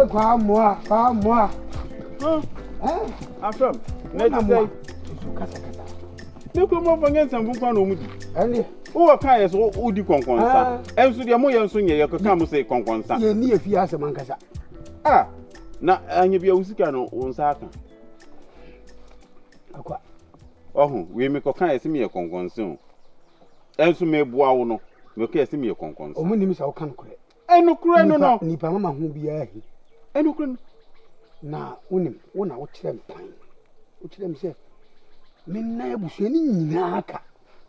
Kwaa mmoa, kwaa mmoa. Afram, na ɛte sɛ. Nsu kasakasa. Ne kurom ɔfɔ nyɛ nsɛmfo nkwa na wɔn di. Ɛne. Wowɔ ka yɛ so wodi kɔnkɔnsa. Ɛnso deɛ moyɛ nso nyɛ yɛ kɔka mo sɛ kɔnkɔnsa. Yɛn ni efie asɛm ankasa. Ah, na anyɛ bi a wo sika no wo nsa aka. Akwa. Ɔho, wei mekɔka yɛ sɛ meyɛ kɔnkɔnsa o. Ɛnso meboa wo no, mekɔ yɛ sɛ meyɛ kɔnkɔnsa. Ɔmo nim sɛ woka nokorɛ. Ɛnokorɛ no no. Nipa mama ho biara hi. Ɛnokorɛ no. Na wonim, wo na wokyerɛ me kwan. Wokyerɛ me sɛ mennan abusua no nyinaa ka.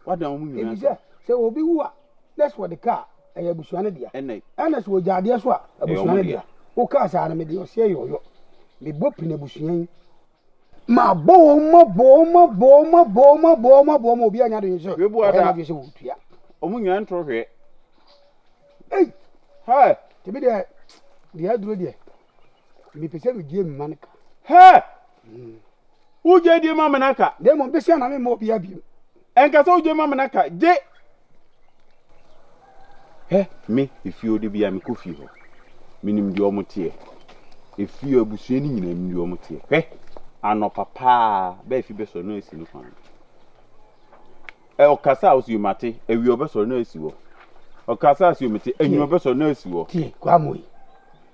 Wadan wɔn nyinaa. Ebi sɛ sɛ obi wu a, na sɛ wɔde ka a, ɛyɛ abusua no dea. Ɛnna Ɛna sɛ wɔgya adeɛ so a, abusua no dea. Wokaa saa no, mede ɔseɛ yɛ ɔyɔ. Mebɔ pini abusua yi. Mabɔ wɔn, mabɔ wɔn, mabɔ wɔn, mabɔ wɔn, mabɔ wɔn, mabɔ wɔn, obi anya adwene sɛ ɔyɛ n'adwene sɛ wɔtua. Wɔn nyinaa ntoro hwɛ. Ei! Hɛ! Tèmi deɛ, deɛ aduro deɛ, mepɛ sɛ medie me ma no ka. Hɛ! Wogye die ma me no ka. Na mmom bɛsia na memmɔ obiara bio. Ɛnka sɛ wogye ma me no ka, gye! Hɛ! Me, efie hɔ da biara mekɔ fie hɔ. Menim deɛ wɔn teɛ. Efie abusua no nyinaa menim deɛ wɔn teɛ. Hwɛ! Anɔpa paa, bɛɛ fi bɛsɔre na asi no kwan. Ɛ ɔkasa a ɔsi mate, awia ɔbɛsɔre na asi hɔ. Ɔkasa a ɔsi mete, anwuma ɔbɛsɔre na asi hɔ. Tie, Kwame yi.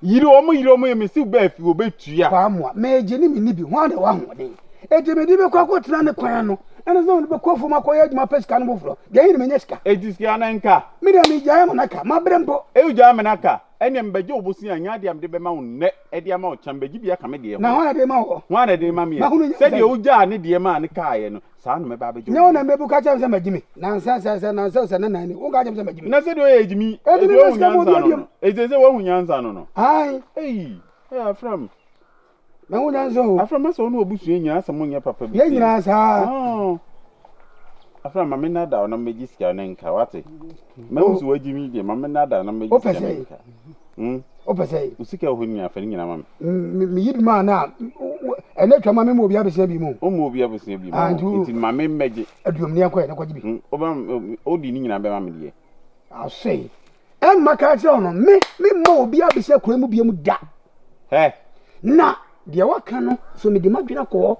Yiri wɔn yiri wɔn yɛ mesi bɛɛ fi wɔbɛtua. Kwame a, megye ne menni bi, hwan na ɛwɔ ahoɔden? Enti mede bɛkɔ akɔtena ne kwan ano, ɛne sɛ mede bɛkɔ afuom akɔyɛ adwuma pɛ sika no foforɔ, deɛ ɛhe na menya sika? Enti sika no nka. Me deɛ megyae ama no aka, mabrɛ mpo. Wogyae ama no aka? Ɛnneɛ mebɛgye wo bosea, ɛnyɛ adeɛ a mede bɛma wo nnɛ de ama wo kyena, mebɛgye bi aka me deɛ ho. Na hwan na ɛde rema woɔ? Hwan na ɛde rema meɛ? Mahunu nyansa Sɛdeɛ yi. wogyaa ne deɛ maa no kaeɛ no, saa na mɛba abɛgye wo Nyɛ wo deɛ. na mɛbu ka kyerɛ me sɛ magye me, nansa sɛ sɛ nansa sɛ ne nan ni, wonka kyerɛ me sɛ magye me. Na sɛdeɛ ɔyɛ gyimi, Enti enti memma wahu sika ma nyansa obiara no biom. no. Enti sɛ wahu nyansa no no. Ae. Ei, ɛyɛ afram. Mahu nyansa o. Afram, asɛ wo ne w'abusua nyinaa asɛ monyɛ papa bi Yɛn sei. nyinaa saa. Oh. Afram, ma me nnaadaa wo na mɛgye sika no nka, wate? Mahu sɛ wagye mi deɛ, ma me nnaadaa na mɛgye Wopɛ sika no sɛ nka. Hmm? Wopɛ sɛ Wo sika wɔ hɔ nyinaa, fa ne nyinaa ma me. Meyi bi maa no a, ɛnɛ twa ma me ma obi abɛsia bi mu. Woma obi abɛsia bi mu. Ah, nti Nti ma me mmɛgye. Aduom ne yɛnkɔ yɛ na kɔgye bi. Hmm, wobɛma wode ne nyinaa bɛma me deɛ. Asɛe. Ɛmma ka kyerɛ wo no, me memma obi abɛsia kwan mu biam da. Hɛ! Na deɛ waka no, so mede m'adwene akɔ hɔ.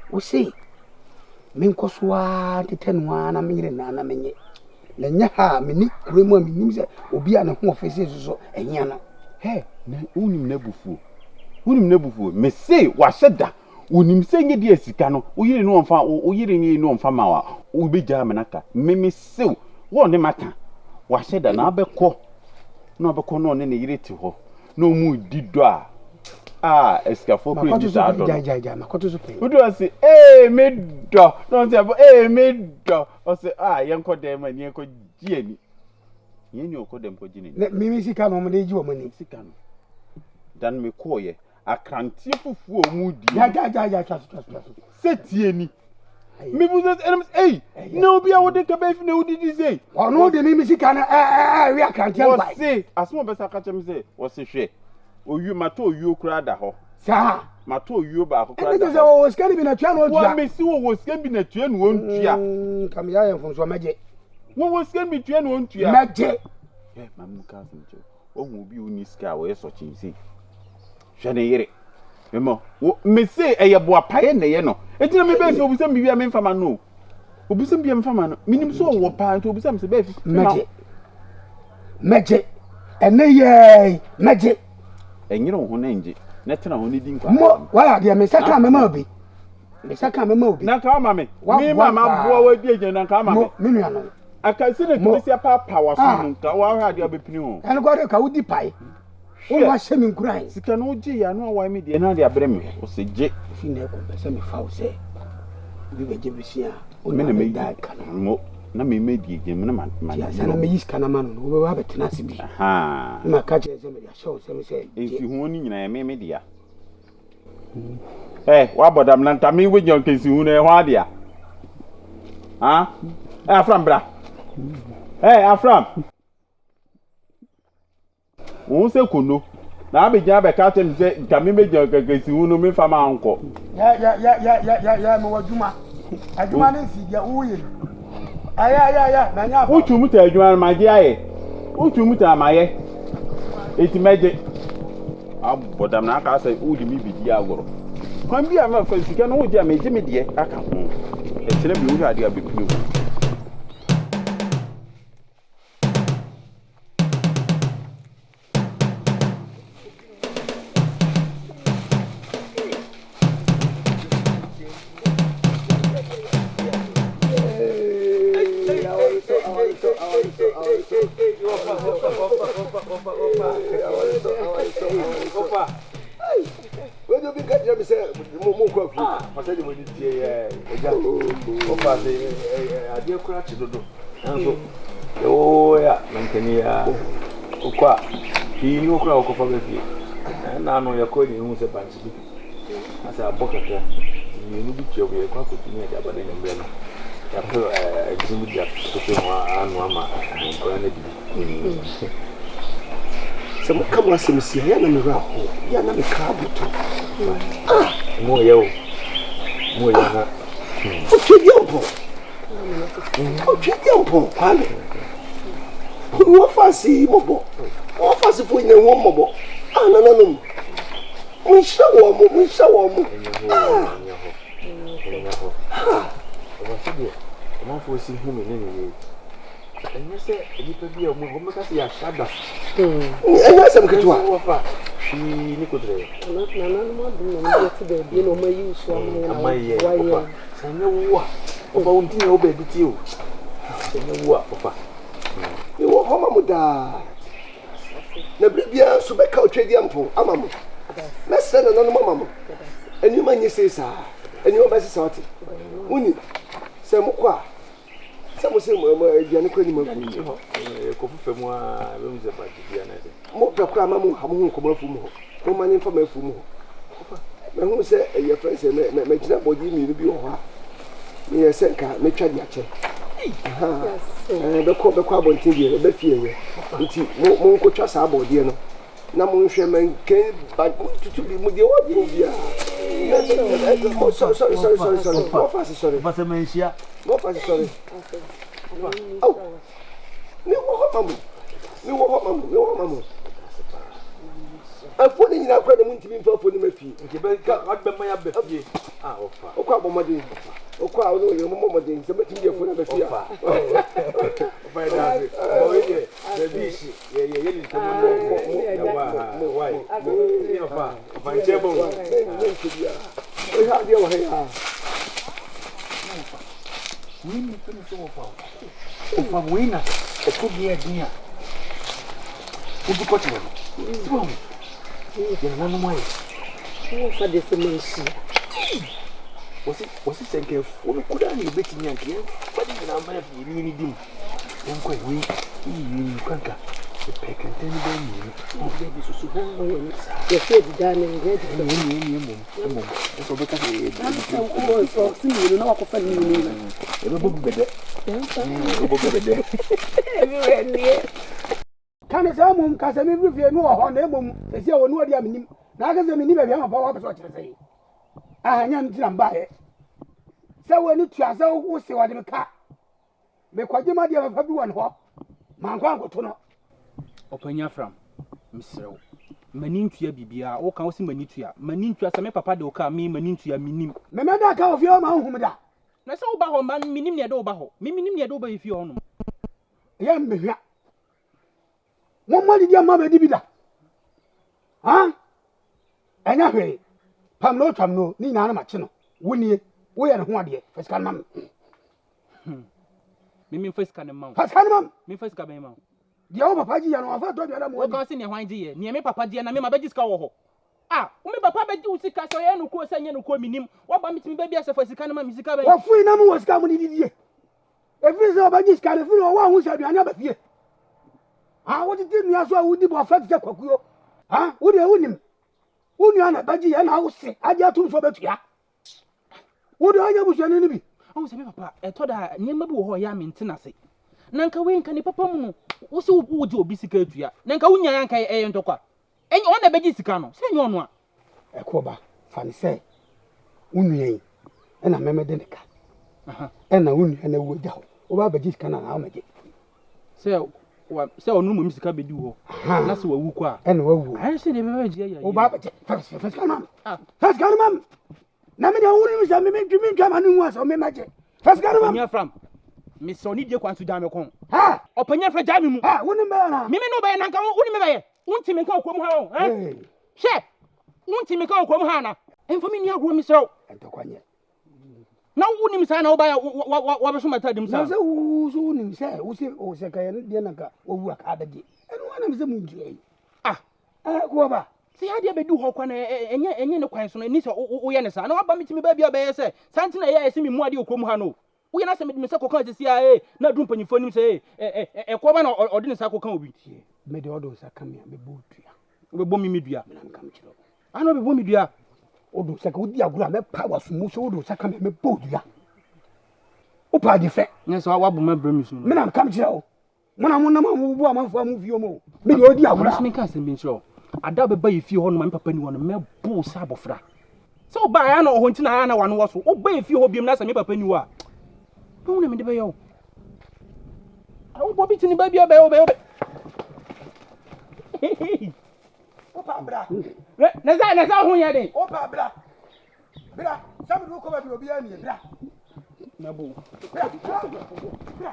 Wo se menkɔ so ara ntetɛ no ara na menyere no ara na menyɛ. Na ɛnyɛ ha a mene kuro mu a menim sɛ obi a ne ho ɔfɛ sei soso ɛhia no. Hɛ! Na wonim n'abufuo. Wonim n'abufuo. Mese wahyɛ da. Wonim sɛ nyɛ deɛ sika no, wo yere ne ɔmfa, wo yere ne ne ɔmfa ma wo a, wobɛgyaa me no aka. Me mese wo, wo ɔne maka. Wahyɛ da na abɛkɔ, na ɔbɛkɔ na ɔne ne yere te hɔ, na ɔmu di dɔ a, a asikafoɔ kura di saa dɔ no. Gyae, gyae, makɔto so pɛn. Wodu ase, ee me dɔ, na ɔse abɔ, ee me dɔ, ɔse a yɛnkɔ dɛm ani, yɛnkɔ gye ani. Yɛn ni ɔkɔ dɛm kɔ gye n'ani. Na mimi sika na wɔde gye wɔn ani. Sika no. Dan me kɔɔyɛ. Akranteɛ fufuo a wɔn di. Gya gya gya gya twa so twa so twa so. Sɛ tie ni. Mibu sɛ ɛnam sɛ ei na obi a wode kaba fi na wodidi sei. Ɔno de mimi sika no ɛɛ ɛwe akranteɛ nkwae. Wɔse asɛm a ɔbɛsa aka kyerɛ me sɛ wɔse hwɛ owuo matɔ owuo koraa da hɔ. Saa. Matɔ owuo baako koraa da hɔ. Ɛne kyɛ sɛ wɔwɔ sika no bi na tua na ɔntua. Wɔn mesi wɔwɔ sika bi na tua na ɔntua. Nka meyɛ ayɛ mfomsoɔ mɛgye. Wɔwɔ sika bi tua na ɔntua. Mɛgye. Ɛ maame mu ka asɛm kyerɛ Wahu obi a onni sika a ɔyɛ sɔkyee sei. Hwɛ ne yere. Mema wo mese ɛyɛ boapaeɛ na ɛyɛ no. Enti na mebɛɛ sɛ obisa me biribi a memfa ma no o. Obisa me biribi a memfa ma no. Menim sɛ ɔwɔ paa nti obisa me sɛ bɛɛ fi. Mɛgye. Mɛgye. Ɛnɛ yɛɛ mɛgye. Ɛnyere wo ho na ngye. Na tena ho na di nkwa. Mo wayɛ adeɛ me nsa ka mɛma obi. Me nsa ka mɛma obi. Na nka ama me. Me ma ma boa wa di agya na nka ama me. Me nua no. Aka si na tumi si apaapa waso mu nka wahwɛ adeɛ abɛpini ho. Ɛno kɔ de ka wodi pae. Wo na wahyɛ me nkuran. Sika no wogye yɛ ano awae me deɛ na ade abrɛ me. Ɔsɛ gye. Fi na ɛkɔ mpɛ sɛ mefa wo sɛ obi bɛgye besia a Me na meyi ka no. Mo na me mɛ di agya mu na ma ma. Ti ansa na meyi sika no ama no no wobɛba abɛtena ase bi. Na maka kyerɛ sɛ mede ahyɛ wo nsɛm sɛ gye. Nsi ho no nyinaa ɛme me dea. Ɛ wabɔ dam na nka me wenya nkansi hu no ɛhɔ adea. Ha? Ɛ afram bra. Ɛ afram. Wo sɛ kono. Na abɛgyina abɛka kyerɛ me sɛ nka me mɛgyina nkansi hu no memfa ma nkɔ. Yɛ yɛ yɛ yɛ yɛ yɛ yɛ mewɔ adwuma. Adwuma ne nsi deɛ woyɛ yi. Ɛyɛ yɛ yɛ manya afa. Wotwi mu ta adwuma no magye ayɛ. Wotwi mu ta mayɛ. Enti mɛgye. Abɔ dam na aka sɛ wode me bɛdi agorɔ. Kwan bi a mɛfa sika no wogye a megye me deɛ aka ho. Ɛkyerɛ bi wohwɛ adeɛ a bɛpue ho. Wei de obi nka kyerɛ me sɛ mo nkɔ afie. Ɔsɛ de mo ani tie yɛ ɛgya. Ɔfa se adeɛ kora kye dodo. Nanso yɛwɔ yɛ a mankani yɛ a wokɔ a pii ni hɔ koraa wɔkɔfa ba fie. Ɛna ano yɛkɔ ne ehu sɛ bankye bi asɛ abɔ kakra mmienu bi tua mu yɛkɔ akɔtu ne yɛde aba no anwummerɛ no yɛapɛ ɛgyina bi de atoto ho ano ama nkwadaa no adi bi. Sɛ moka mo asɛm si a, yɛ na me werɛ ahow, yɛ na me kra aboto. Ah! Mo yɛ o. Mo yɛ na. Otwe di mpɔ. Otwe di mpɔ Kwame. Wọ́n fa ase yi mɔbɔ. Wọ́n fa ase fo nyina wọ́n mɔbɔ. Ah nananom. Mo nhyira wɔn mo, mo nhyira wɔn mo. Ah. Ɛnyɛ hɔ. Ɛwɔ sɛ deɛ ɔmanfoɔ si hu me ne ne yie. Ɛnyɛ sɛ nnipa bi a wɔn wɔbɛka sɛ yɛahyɛ da. Ɛnyɛ asɛm ketewa. Wɔfa hwii ne kotrɛ. Nananom adom na wɔde te baabi na wɔn ayi wo so ama yɛn na wɔayɛ. Sɛ ɛnyɛ wo a, wɔfa wo nti na ɛwɔ baabi tie o. Sɛ ɛnyɛ wo a, wɔfa. Mewɔ hɔ ma mo daa. Na bere biara nso bɛka otwadeɛ mpo ama mo. Mɛsrɛ nananom ama mo. Nneɛma nyɛ sei saa. Nneɛma bɛsesa ɔte. Wonim sɛ mokɔ a Sɛ mo se mo aduane kɔ anim afu mu hɔ. Yɛkɔ fefɛ mu a bɛhu sɛ bagye bia na sɛ. Mo pɛ koraa ma mo ha mo ho nkɔ mo afu mu hɔ. Mo ma ne mfa mo afu mu hɔ. Mahu sɛ ɛyɛ fɛn sɛ mɛ mɛ mɛgyina bɔgye mmienu bi wɔ hɔ a meyɛ sɛ nka mɛtwa de akyɛ. Ɛɛ bɛkɔ bɛkɔ abɔnten deɛ ɛbɛ fie yɛ. Nti mo mo nkotwa saa bɔdeɛ no na mo nhwɛ mɛnkɛn ba mo tutu bi mo deɛ wɔpɔ biara. Mo sɔre sɔre sɔre sɔre sɔre mo fa se sɔre. Mo fa se sɔre. Aw me wɔ hɔ ma mo me wɔ hɔ ma mo me wɔ hɔ ma mo. Afuo no nyinaa kora na mo ntumi nfa afuo no ma fie. Nti bɛ ka bɛ ma ya bɛ fie. Ah ɔfa. Okɔ abɔ mmɔden. Okɔ a ɔne ɔyere mo mmɔ mmɔden sɛ mɛtumi de afuo no aba fie a. Ɔfa. Ɔfa yɛ daase. Ɔwɔ yi deɛ baabi hye. Yɛ yɛ yɛ ne ntɛm na yɛ wɔ ha. Why? Ɔfa ɔfa nkyɛn bɔ. Mɛ nkyɛ biara. Ɔhwɛ adeɛ wɔ ha yi a. Wei na ɛfɛ no sɛ wɔfa o. Wɔfa wei na ɛkɔ bi yɛ den a wobi kɔkyerɛ no. Sɛ wahu yɛn nananom ayɛ. Wɔfa de sɛ manhyia. Wɔsi wɔsi sɛ nka afuo no koraa na yɛbɛtumi anka yɛmfa ne nyinaa mma yɛn ni ne di mu. Yɛnkɔ yi wei woyi wei yi kwanka mepɛ kɛntɛn no bɛyɛ mmienu. Baabi susu hɔ ma yɛn yɛsɛ adidaa ne ngɛ adi. Ɛne ɛne ɛne mmom mmom ɛsɛ ɔbɛka sɛ yɛ ɔsi mmienu na wakɔfa ne mmienu nyina. Yɛbɛbɔ bi bɛdɛ. Yɛbɛbɔ bi bɛdɛ. Ka ne saa mmom, ka sɛ memfiri fie no wɔ hɔ na mmom sɛsi a wɔnu ɔde a menim na aka sɛ menni baabi ama pa wɔapɛ sɛ ɔkyerɛ sɛ aha nya no nti na mbaeɛ sɛ w'ani tua sɛ wo se wɔde me ka Mekɔgye m'adeɛ papa bi wɔ ne hɔ, mankɔ ankoto no. Ɔpanyin Afram, mesrɛ wo, m'ani ntua biribiara. Woka wo se m'ani tua. M'ani ntua sɛ me papa de wo ka a, me m'ani ntua, mennim. Memmɛda ka wɔ fie hɔ ma wonhu me da. Na sɛ woba hɔ ma mennim nea ɛde wo ba hɔ. Me mennim nea ɛde wo ba yɛ fie hɔnom. Ɛyɛ mmehwa. Momma didi amma bɛdi bi da. Ha? Ɛnyɛ hwee. Pam no twam no, ne nyinaa no makye no. Wo nie, woyɛ ne ho adeɛ. Fa sika no ma me. Hmm. Me memfa sika no ma wo. Fa sika no ma me. Memfa sika bɛn ma wo. Deɛ wo papa gye yɛ no, wafa tɔ aduane ma wadi. Woka sɛ nea hwan gye yɛ? Nea me papa gye yɛ na me ma bɛgye sika wɔ hɔ. Ah, wo me papa bɛgye wo sika sɛ ɔyɛ no kuo sɛ nyɛ no kuo menim. Woaba metumi baabi a sɛ fa sika no ma me sika bɛn. Wɔfui na mowɔ sika a mode didie. Ɛfiri sɛ ɔbɛgye sika no ɛfiri ɔwɔ ahu sɛ aduane aba fie. Ah, wotete nnua so a wodi bɔfra te sɛ kwakuo. Ah, wo deɛ wonim. Wo nua na bɛgye yɛ na wose agye atom sɛ ɔbɛtua. Wo deɛ ɔnyɛ busuani no bi. Ɔhu sɛ me papa, ɛtɔ da a nneɛma bi wɔ hɔ a ɛyɛ a mente no ase. Na nka wei nka ne papa mu no, wo sɛ wogye obi sika atua. Na nka wonyae anka ɛyɛ ntɔkwa. Ɛnyɛ ɔno na ɛbɛgye sika no, sɛ ɛnyɛ ɔno a. Ɛkɔ ba, fa no sɛ wo nua yi ɛna mɛmɛ de ne ka. Ɛna wo nua no awu agya hɔ. Wobɛ abɛgye sika no anaa womɛgye? Sɛ. Wa sɛ ɔno mmom sika bɛdi hɔ na sɛ wawu kɔ a. Ɛna wawu. Ayɛ sɛ deɛ bɛbɛ gye ayɛ. Wo ba bɛkyɛ fa fa sika no ma me. Fa sika no ma me. Na me deɛ wo nim sɛ me me ntumi ntwa ma no nwu asɛ me mɛgye. Fa sika no ma me. Ɔpanyin Afram, mesrɛ wo ne die kwan so gyaa me kɔn. Ɔpanyin Afram gyaa me mu. Wo ne me bɛyɛ na. Me me ne wo bɛyɛ na nka wo ne me bɛyɛ. Wonte me nka wɔ kurom ha o. Hwɛ, wonte me nka wɔ kurom ha ana? Mfa me nni agorɔ mesrɛ wo. Ntɔkwa nyɛ. Na wonim saa na wobaeɛ wabɛso m'atade mu saa. Na sɛ wo so wonim sɛ wo se o sɛ ka yɛn deɛ na nka wawu a ka abɛgye. Ɛno ara na mesɛ montua yi. Ah. Ɛɛ koɔba. Sɛ yɛ adeɛ bɛdu hɔ kwa na ɛnyɛ ɛnyɛ ne kwan so no ɛni sɛ woyɛ ne saa na waba metumi baabi a bɛyɛ sɛ saa nti na ɛyɛ a ɛsɛ memu adeɛ wɔ kurom ha no. Woyɛ na sɛ mede me nsa kɔka sisi a ee na aduru mpanyinfoɔ anim sɛ ee ɛ ɛkɔba na ɔde ne nsa akɔka obi. Tie, me deɛ ɔde nsa ka me a mɛbɔ wo dua. Wobɛbɔ me me dua. Mena meka mekyerɛ wo. Ana wobɛbɔ me dua. Wode nsa ka wodi agorɔ a mɛpa w'aso mu sɛ wode nsa ka me a mɛbɔ wo dua. Wopɛ ade fɛ. Nyɛ sɛ woabɔ me abrɛ me su no. Mena meka mekyerɛ wo. Mo na monam a mobubu amanfoɔ a mo fie mu o. Me deɛ ɔdi agorɔ a. Maame nka asɛm bi nkyerɛ wo. Ada a wobɛba yɛ fie hɔ no ma me papa ni hɔ no, mɛbo wo sɛ abɔfra. Sɛ woba a, na ɔhɔ nti na ayɛ na w'ano wɔ so. Woba yɛ fie hɔ biom na sɛ me papa ni hɔ a, bɛhu na mede bɛyɛ wo. Wobɔ bi ti ne ba bi a bɛyɛ wo bɛyɛ wo. Wopa bra. Na sɛ na sɛ ho yɛ den. Wopa bra. Bra, sɛ mede wo kɔ baabi obiara nie, bra. Mɛbo. Bra, bra, bra.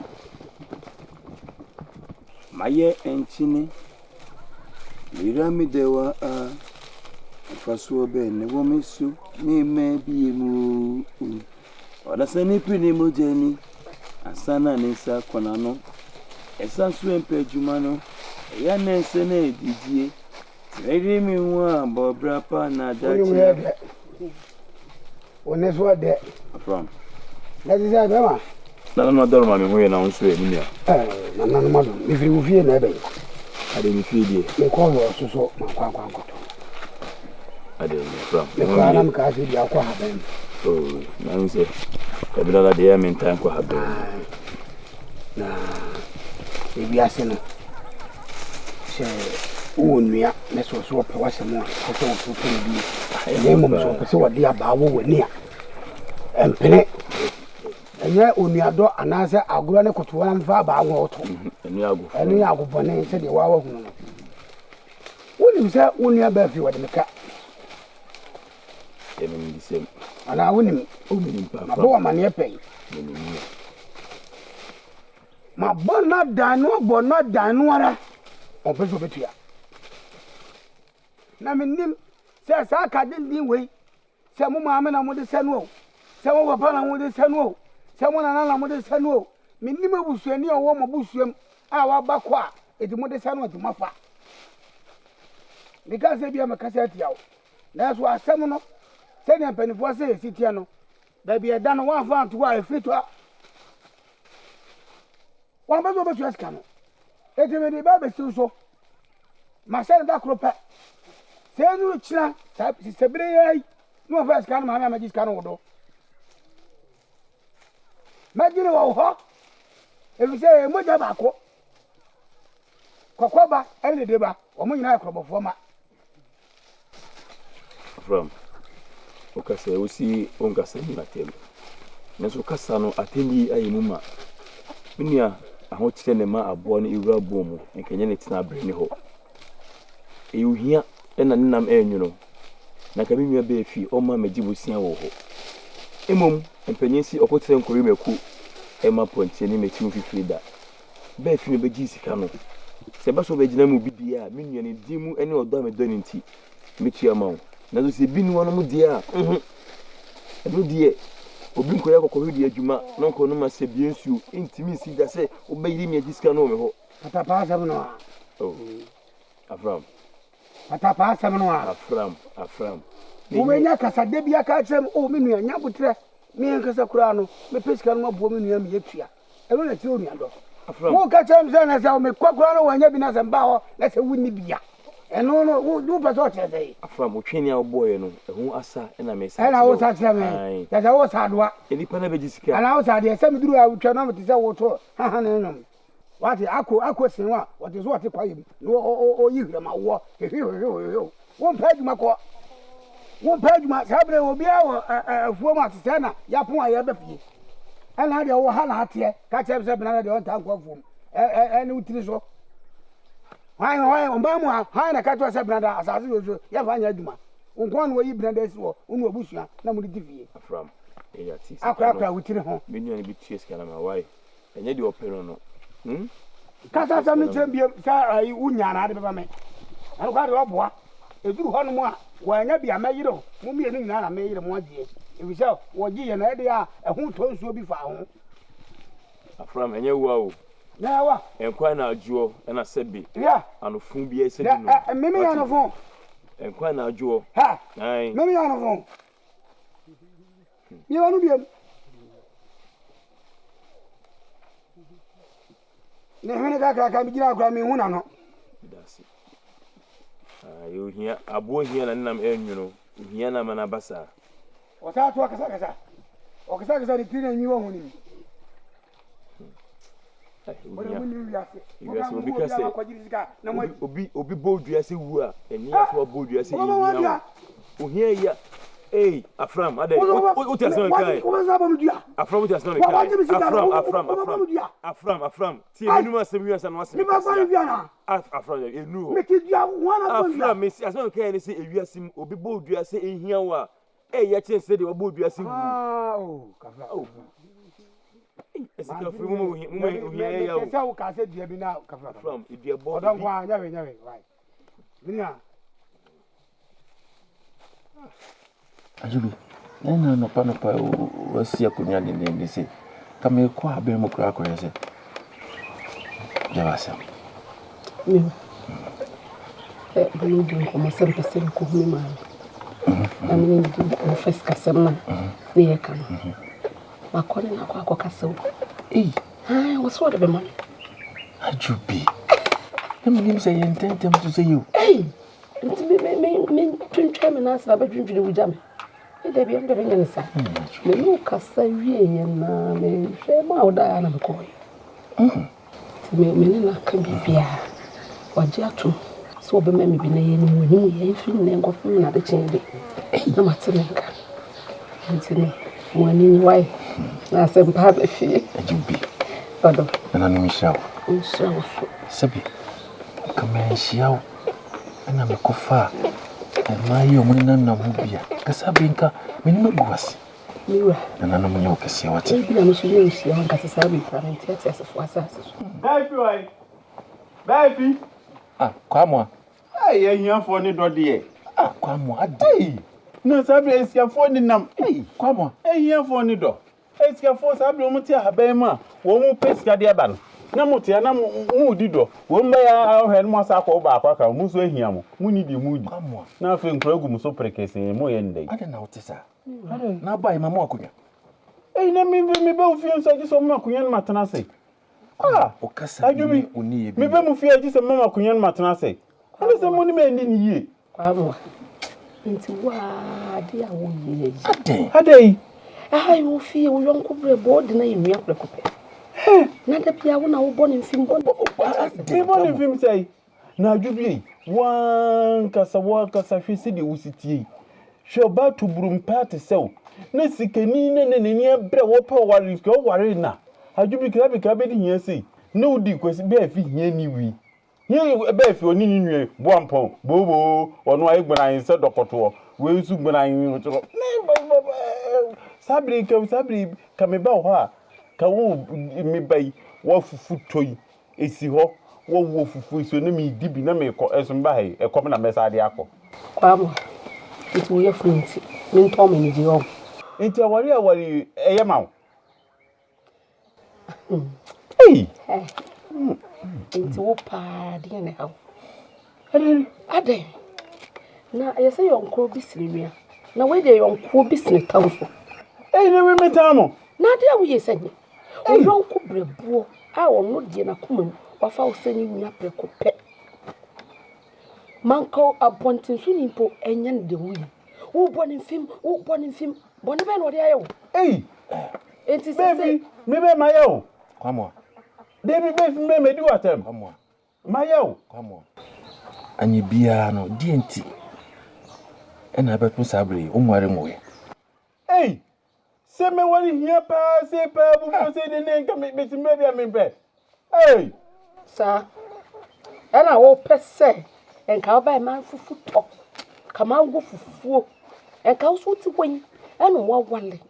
Mayɛ nkyene, meyera me dɛwa a, mfasoɔ bɛn na ɛwɔ me so ne mma bie mu o. Ɔdasani pere ne mogya ani ansa na ne nsa akɔ n'ano. Ɛsan so ɛmpɛ adwuma no, ɛyɛ a na ɛnsɛ na ɛdidie. Mede me ho a bɔ bra pa na dakyɛ. Dɛ. Wo ne so dɛ. Afram. Na ti sɛ bɛma. Nananom adɔre ma me ho yɛ na wo nso ɛ me nua. Ɛɛ nananom adɔre mefiri wo fie na ɛbɛn. Ade me fie deɛ. Mekɔ yɛ ɔso so mankɔ ankɔ ankɔtɔ. Ade afram. Mekɔ ara na mekaa sɛ bi akɔ ha bɛn. Oh na n sɛ ɛbi dada deɛ ɛyɛ me ntaa nkɔ ha bɛn. Na ewiase no, sɛ wowɔ nua na sɛ ɔsɛ ɔpɛ w'asɛm a, ɛsɛ sɛ wo nso wopɛ no bi. Na mmom sɛ ɔpɛ sɛ ɔde abaa wɔ w'ani a, ɛmpene. Ɛnyɛ onuadɔ anaasɛ agorɔ ne kotoɔ na mfa abaa wɔ wo to. Ɛno yɛ agobɔne sɛdeɛ woa wahunu no. Wonim sɛ wo nua baa fie wɔde me ka. Anaa wonim? Mabɔ wo amaneɛ pɛn. Mabɔ no adan no abɔ no adan no ara ɔmpɛ sɛ ɔbɛtua. Na menim sɛ saa ka denden wei sɛ mo maame na mode sɛ no o, sɛ mo papa na mode sɛ no o, sɛ mo nana na mode sɛ no o, menim abusuani a ɔwɔ mo abusuam a waba kɔ a enti mode sɛ no enti moafa. Meka sɛ bia mekasa atia wo, nanso asɛm no sɛdeɛ mpanimfoɔ sɛ ɛsi teɛ no, baabi ɛda no woamfa anto hɔ a ɛfiri tɔ a wampɛ sɛ wobɛtua sika no enti mede ba bɛsiw so mahyɛ no da koro pɛ sɛ ɛnuru kyena sɛ bere yɛ yi na wɔfa sika no maame a mɛgye sika no wo do mɛgye no wɔ wo hɔ ɛfiri sɛ ɛyɛ mogya baako kɔkɔ ba ɛne dede ba wɔn nyinaa yɛ korɔbɔfoɔ ma Afram, woka sɛ wosi wonkasa nni m'atɛm. Nanso kasa no atɛnni ayɛ mu ma. Me nua, ahokyerɛ na ɛma aboa no wura bɔn mu, nka ɛnyɛ ne tenaberɛ ne hɔ. Ɛyɛ ohia na ne nam ɛrenwono. Na nka me nua bɛɛ fi ɔmma mmɛgye bosea wɔ hɔ. Mmom, mpanyin se ɔkoterɛ nkɔwe mako ɛmma pɔnkye ne mmɛkyi ho fifire da. Bɛɛ fi na ɔbɛgyee sika no. Sɛ ɛba sɛ ɔbɛgyina mu bi deɛ a, me nua, ne din mu ne ɔdɔ a medɔ no nti, mɛtua ama wo. Nanso sɛ ebi nni hɔnom deɛ a, nhu. Ɛno deɛ, obi nkɔyɛ akɔkɔhwedeɛ adwuma na ɔnkɔnom asɛbie nsuo ntumi nsi da sɛ wobɛyere me agye sika no wɔ me hɔ. Patapaa asɛm no a. Oh, Afram. Patapaa asɛm no a. Afram, Afram. Wobɛnya kasa da bi aka akyerɛ me, oh me nua, nya aboterɛ. Me ankasa koraa no, mepɛ sika no maboa me nua ma yɛatua. Ɛno na ɛkyerɛ onuadɔ. Woka kyerɛ me sɛ na sɛ mekɔ koraa na wɔanya bi na sɛ mba hɔ na sɛ wonni bi a, ɛno no wopɛ sɛ ɔkyerɛ sɛ. Afram, wo twene a wobɔeɛ no, ɛho asa na mesa kyerɛ wo. Ɛna wosa kyerɛ me. Kyerɛ sɛ wosa adoa. Nnipa no bɛgye sika. Anaa wosa adeɛ sɛ meduru a wotwa na mete sɛ woto haha ne nnwom. Wate, ako, ako sen wo a, wɔte so wɔte kwaeɛ mu, na ɔyi hwerɛmawoɔ, hwehwehwehwehwehwe. Wompɛ adwuma kɔ. Wompɛ adwuma. Saa berɛ obiara wɔ afuo mu ate sɛ na yɛapon a yɛreba fie. Ɛna deɛ wɔ ha na ateɛ. Ka kyerɛ me sɛ bena deɛ ɔntaa nkɔ afuom. Ɛne wo tiri so. Hwan, hwan, ɔman mu ha, hwan na ɛka kyerɛ wo sɛ Benada asase wei so yɛmfa nyɛ adwuma? Wo nko ara na woayi Benada asi hɔ, wo ne w'abusua na mode di fie. Afram, eya te sika no. Akorakora wo tiri ho. Me nua no bɛtua sika no ama wo, wai? Ɛnyɛ deɛ ɔpɛ no no. Hmm? Kasa asɛm no kyerɛ me bio sɛ ayi wo nya na ade bɛba me. Ɛno koraa deɛ ɔboa. Ɛduru hɔnom a, wɔannya bi a mɛyere wo. Mo mmienu nyinaa na meyere mo agyeɛ. Ɛfiri sɛ wɔgye yɛn na ɛdeɛ a ɛho tɔ nsuo bi fa ho. Afram, ɛnyɛ wo a o. Na ɛwa. Nkwa na adwoɔ ɛna sɛbe. Yeah. Anofo bi ɛsɛ bi no. Ɛ mimi yɛ anofo. Nkwa na adwoɔ. Ha. Ayi. Mimi yɛ anofo. Yɛ wano biem. Ne hwene kakraka mi gyina akora mi hu n'ano. Dase. Ayi ohia aboɔ hia na nenam ɛnwono. Ohia na ama n'aba saa. Ɔsaa to akasakasa. Ɔkasakasa ne tiri na nwi wɔ ho ne mu. Wiase obi ka sɛ obi obi bɔ dua sɛ wu a ɛni aso abɔ dua sɛ ehia o ohia yi a ee afram adɛ o ti asɛm kan yɛ afram o ti asɛm kan yɛ afram afram afram afram afram tie mi num asɛm wiase ano asɛm kasia afram enu hɔ afram mesi asɛm kan yɛ ne sɛ ewiase mu obi bɔ dua sɛ ehia o a ɛyɛ kyɛn sɛ deɛ wabɔ dua sɛ wu. Ah, kafra. Oh. Ɛsikafo mu mu mu ohia yɛ ya o. Sɛ wo ka sɛ dua bi na kafra. From dua bɔ. Ɔdɔ nko a nyɛ hwee nyɛ hwee why. Minia. Ajubi, na ɛna anɔpa nɔpa wasi akonnwa dendenden sɛ ka merekɔ abɛn mu koraa akɔyɛ sɛ yɛwɔ asɛm. Me ɛ me ne wo di nkɔmmɔ sɛ mpɛ sɛ mekɔhu me maame na me ne no di nkɔmmɔ fa sikasɛm no a ne yɛka no. Makɔ ne no akɔ akɔkasa o. Ei! Ae, wɔ sɛ ɔde bɛma me. Adwo bi. Na menim sɛ yɛ ntɛntɛm so sɛ yi o. Ei! Nti me me me mentwentwɛn me nan ase na bɛdwendwene wo gya me. Me dabi ɛno deɛ menyɛ no saa. Me ne wo kasa wieeɛ na mehwɛ maa wo daeɛ a na mekɔeɛ. Nti me me ne no aka biribiara. Wagye atom sɛ ɔbɛma me bi na ɛyɛ anim anim yɛ mfiri nnɛ nkɔpem n'adekyee de na mate ne nka. Nti no, mo ani nye wae na asɛmpa aba fie. Agye bi. Ɔdɔ. Nananom nhyira wo. Nhyira wo so. Sɛbi, nka manhyia wo ɛna mekɔfaa mmaa yi a wɔnenam ho bi a, nka saa bere nka m'anim agu ase. Me wura. Nananom nyɛ wo kɛseɛ wate. Ebi na me nso menhyia wo nka sɛ saa bere koraa mente ateasefoɔ asase so. Bɛɛfi wɔ he? Bɛɛfi. Ah, Kwamoa. Ei, ahiafoɔ ne dɔ deɛ. Ah, Kwamoa, adɛn? Ei, na saa bere asiafoɔ nenam. Ei, Kwamoa. Ahiafoɔ ne dɔ. Asikafoɔ saa berɛ wɔn te ahaban mu a wɔn pɛ sika de aba no na mo te ha na mo redi dɔ wɔn bɛyɛ ara hwɛ no mo asa akɔ wo baako aka ho mo nso ahia mo mo nni deɛ mo redi na afei nkura gu mo so perekesee mo yɛ no dɛn. Adɛn na wote saa? Na aba yi ma mo akonnwa. Ei na me me ba wo fie nso agye sɛ ɔma akonnwa no matena ase. Ah, Adwobi, meba mo fie a gye sɛ moma akonnwa no matena ase. Ɛne sɛ mo ne me anni no yie. Kwamoa, nti wo ara adeɛ a woyɛ yi. Adɛn? Adɛn? Ɛha yɛ wo fie, wo yɔnko berɛ bɔ ɔde no ayɛ nua prɛko pɛ. Na da biara wo na wobɔ ne mfim bɔ ne mfim. Mebɔ ne mfim sɛe. Na adwo bi ei, w'ankasa w'ankasa hwɛ sɛdeɛ wosi tie yi. Hwɛ ɔbaa tuburu mpaa te sɛ wo. Na sikani na na n'ani abere a wɔpɛ ɔware nka ɔware na. Adwo bi kra bi kra bɛdi hia sei. Na wodi kwasi bɛɛ fi hia ni wi. Hia yi bɛɛ fi ɔne ne nua yi boampɔn booboo ɔno ayɛ gbenan sɛ dɔkɔtoɔ wei nso gbenan saa bere yi ka saa bere yi ka me ba wɔ hɔ a ka wo me ba yi wafufu tɔ yi esi hɔ wɔwɔ fufuo si hɔ na medi bi na mekɔ ɛso meba ha yi ɛkɔm na mɛsa de akɔ. Kwame, nti wo yafunu nti mentɔn m'anigye ɔho. Nti aware aware yi ɛyɛ ma wo? Ei! Nti wo paa deɛ na ɛha wo? Adɛn? Na ɛyɛ sɛ yɔnkoɔ bi sene nua. Na wei deɛ yɔnkoɔ bi sene tamfo. Ei, na me metaa mo. Na adeɛ a woyɛ sɛ nyɛ. Wo yɔnko brɛboɔ a ɔno deɛ n'akoma mu wafa wo sɛ ne nua prɛko pɛ. Manka abɔntensoni mpo ɛnyɛ no deɛ woyɛ. Wobɔ ne mfem, wobɔ ne mfem. Bɔne bɛn na ɔde ayɛ wo? Ei! Enti sɛ sɛ. Baby, me bɛ mayɛ o. Kwamoa. Dabi baby, me bɛ madi w'atɛm. Kwamoa. Mayɛ o. Kwamoa. Anyɛ biara no, deɛ nti ɛna abɛto saa berɛ yi, wonware nwooɛ? Ei! Sɛ mɛware hia paa sei paa abufuo sei de ne nka mete baabi a mempɛ. Ei! Saa. Ɛna wopɛ sɛ nka wobae ma fufu tɔ, ka ma wo fufuo. Nka wo so wote hɔ yi, ɛna woawale,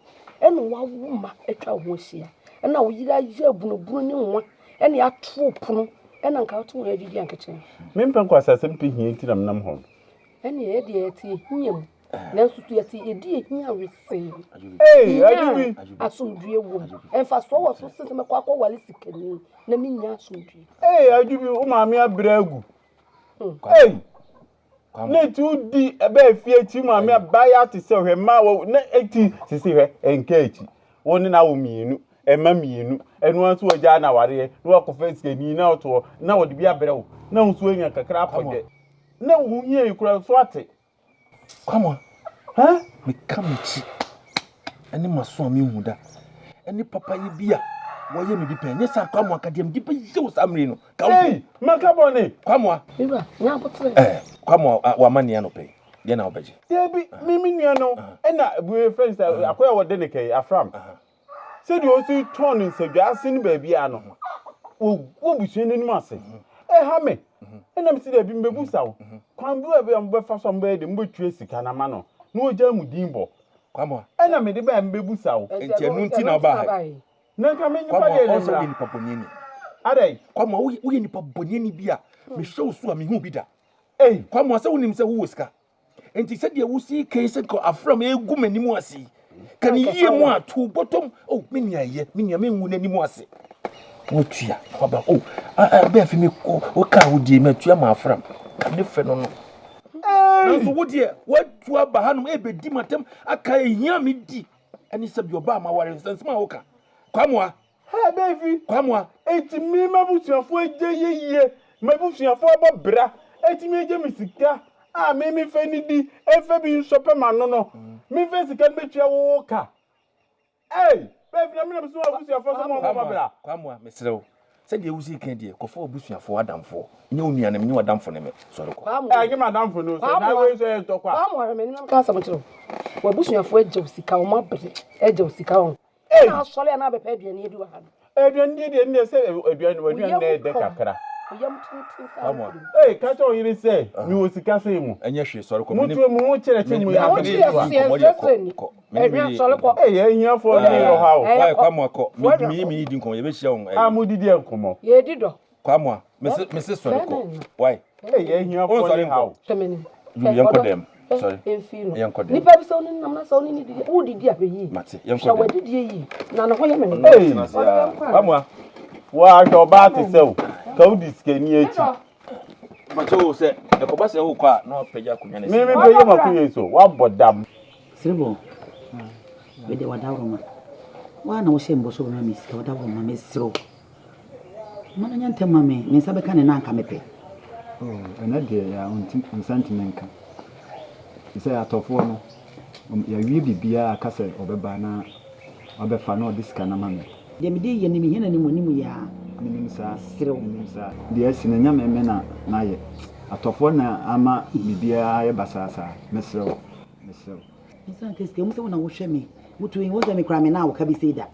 ɛna woawo mma atwa wo ho ahyia, ɛna wo yere ayɛ abunubunu ne nwa, ɛna ato wo pono, ɛna nka wote ho adidi ankekyɛn. Mempɛ nkwasasɛm pɛ hia nti na menam hɔ no. Ɛne yɛ deɛ yɛte ehia mu, nanso so yɛte yɛdi ehia wesee. Ee, Ajubi. Asomdwie wɔ mu. Mfasoɔ wɔ so sen sɛ mɛkɔ akɔwale sikani na mennya asomdwie. Ee, Ajubi, wo maame abrɛ agu. Ee, na eti wodi ɛbɛɛ fie akyi maame abaayewa te sɛ hwɛ mmaa wɔ na eti sisi hwɛ nka akyi. Wo ne na wo mmienu, ɛma mmienu, ɛno ara nso wagyaa na awareɛ na wakɔfa sikani na ɔtoɔ na wɔde bi abrɛ wo na wo nso anya kakra akɔdɛ. Na wo hia yi kura so ate. Kwamua, meka m'akyi ne m'aso a menhu da ne papayɛ bi a wɔyɛ me bi pɛn. Nyɛ saa Kwamua, ka deɛ mede bɛyɛ wo saa mmere no. Ka wo. Ei, maka bɔne. Kwamua. Mewura, nya aboterɛ. Eh, Kwamua, wama nea anɔpa yi. Deɛ na wobɛgye. Dabi, me me nua no, ɛna wei fɛn sɛ akoya wɔde ne kɛyi, afram. Sɛdeɛ ɔsi tɔn no nsadwa ase ne baabiara no, wɔgu abusua no anim ase. Ɛha me. Ɛna mese dabi mebɛbusa wo. Kwan bi wɔ a mobɛfa so a mobɛyɛ dɛ mobɛtua sika no ama no na wagyae mo din bɔ. Ɛna mede bae mebɛbusa wo. Nti ɛno nti na wobaa ha yi? Na nka me nipa deɛ ne mmra. Woyɛ nipa bɔneani. Adɛn? Kwamoa, woyɛ nipa bɔneani bi a mehwɛ wo so a mehu bi da. Kwamoa, sɛ wonim sɛ wowɔ sika. Enti sɛdeɛ wosi kan sɛ nka afram egu m'anim ase yi, ka ne yie mu a to bɔtɔm. Oh, me nua yɛ, me nua mengu n'anim ase. Wotua, waba. Oh, bɛɛ fi me kɔ, wo kaa wo die, matua ma afram. Ka ne fɛ no no. Nanso wo deɛ, woatu aba hanom ɛbɛdi m'atam aka ehia me di. Ɛne sɛ bi ɔbaa ma ware nsɛnsɛm a woka. Kwamoa, Hey baby, Kwamoa. Enti me m'abusuafoɔ agye yɛ yie, m'abusuafoɔ abɔ bra, atumi agye me sika a me memfa nnidi, mfa bi nsɔpɛ m'ano no, memfa sika no bɛtua wo wo ka. Ei, baby na me na mesoma m'abusuafoɔ sɛ mo mmɔ bra. Kwamoa, mesrɛ wo, sɛdeɛ wosi kan deɛ, kɔfa w'abusuafoɔ adamfoɔ, nyɛ wo nua ne me, nyɛ w'adamfo ne me, sɔre kɔ. Kwamoa. Ɛnyɛ m'adamfo ne wo sɛ, na wei nso ɛyɛ ntɔkwa. Kwamoa, hwɛ m'anim na menka asɛm nkyerɛ wo. W'abusuafoɔ agye wo sika, wɔn abere agye wo sika wɔn. Ei! Ɛna asɔre a na abɛpɛ aduane adi wɔ ha no. Aduane deɛ deɛ ɛnneɛ sɛ aduane aduane na ɛdɛ kakra. Wo yam tenten saa Kwamua. Ei, ka kyerɛ wo yere sɛ mewɔ sika sei mu. Ɛnyɛ hwee sɔre kɔ. Motuo mo ho kyerɛkyerɛ mu yɛ Wo kyerɛ so yɛ nsrɛsrɛ ni. Ɛhwɛ sɔre kɔ. Ei, ahiafoɔ ne ɔhaw. Why Kwamua kɔ. Me me me di nkɔmɔ yɛbɛhyia wɔn. A modidi nkɔmɔ. Yɛdi dɔ. Kwamua, mese mese sɔre kɔ. Why? Ei, ahiafoɔ ne haw. Hwɛ m'anim. Yɛnkɔ dɛm. Sorry. Yɛnkɔ dɛm. Nipa bi sɛ wo ne nam na sɛ wo ne ne didi wo didi ahwɛ yie. Mate. Yɛnkɔ dɛm. Hwɛ w'adidie yie na ne ho yɛ me ne. Ei. Kwamua. Woahwɛ ɔbaa te sɛ wo ka wodi sikani akyi. Mpakyɛ wo sɛ ɛkɔba sɛ wokɔ a na wapagya akonnwa no si. Me mepagya m'akonnwa yi so woabɔ dam. Serebo, mede w'adaworoma. Woa na wohyɛ me bɔ sɛ wobɛma me sika, w'adaworoma, mesrɛ wo. Ma no nyɛ ntɛm ma me, me nsa bɛka ne na anka mepɛ. Oh, ɛnɛ deɛ yɛ a nsa ntumi nka. Sɛ atɔfoɔ no, yɛawie biribiara aka sɛ ɔbɛba na wabɛfa na ɔde sika no ama me. Deɛ mede yɛ no, mehia no anim anim yi ara. Menim saa. Mesrɛ wo. Menim saa. Deɛ asi no, ɛnyɛ me me na mayɛ. Atɔfoɔ na ama biribiara ayɛ basaa saa. Mesrɛ wo. Mesrɛ wo. Me nsa nka sika, ɛwom sɛ wo na wohwɛ me. Wotu yi, wo sɛ me koraa me na wo ka bi sei da.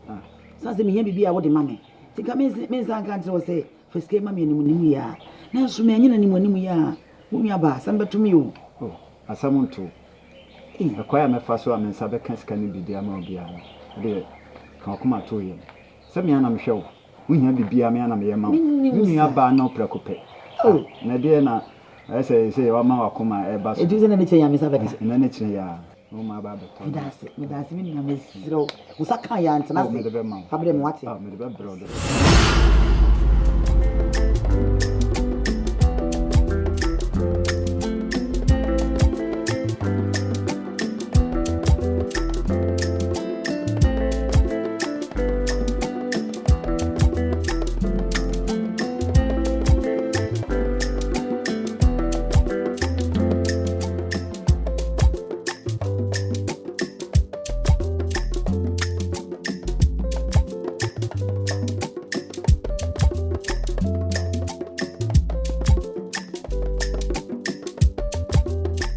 Sane sɛ mehia biribi a wode ma me. Nti nka me nsa nka nkyerɛ wo sɛ fa sika yi ma me anim anim yi ara. Nanso manyɛ no anim anim yi ara. Wo nua baa, asɛm bɛto me o. Oh, asɛm nto wo. Ɛkwan a mɛfa so a me nsa bɛka sika no bi de ama wo biara no, wo deɛ ka w'akoma to wo yam. Sɛ me ara na mehwɛ wo, wohia biribiara me ara na meyɛ ma wo. Me nua baa ne wo prɛko pɛ. Ah, na ɛdeɛn na ɛyɛ sɛ seesei woama w'akoma reba so? Ɛtumi sɛ nnɛ ne kyerɛ yi a me nsa bɛka. Nnɛ ne kyerɛ yi ara. Wo ma aba abɛtɔ. Meda ase, meda ase me nua, mesrɛ wo. Wo nsa ka yɛ a ntena Oh, ase. mede bɛma wo. Fa brɛ me wate. Ah, mede bɛbrɛ wo dada.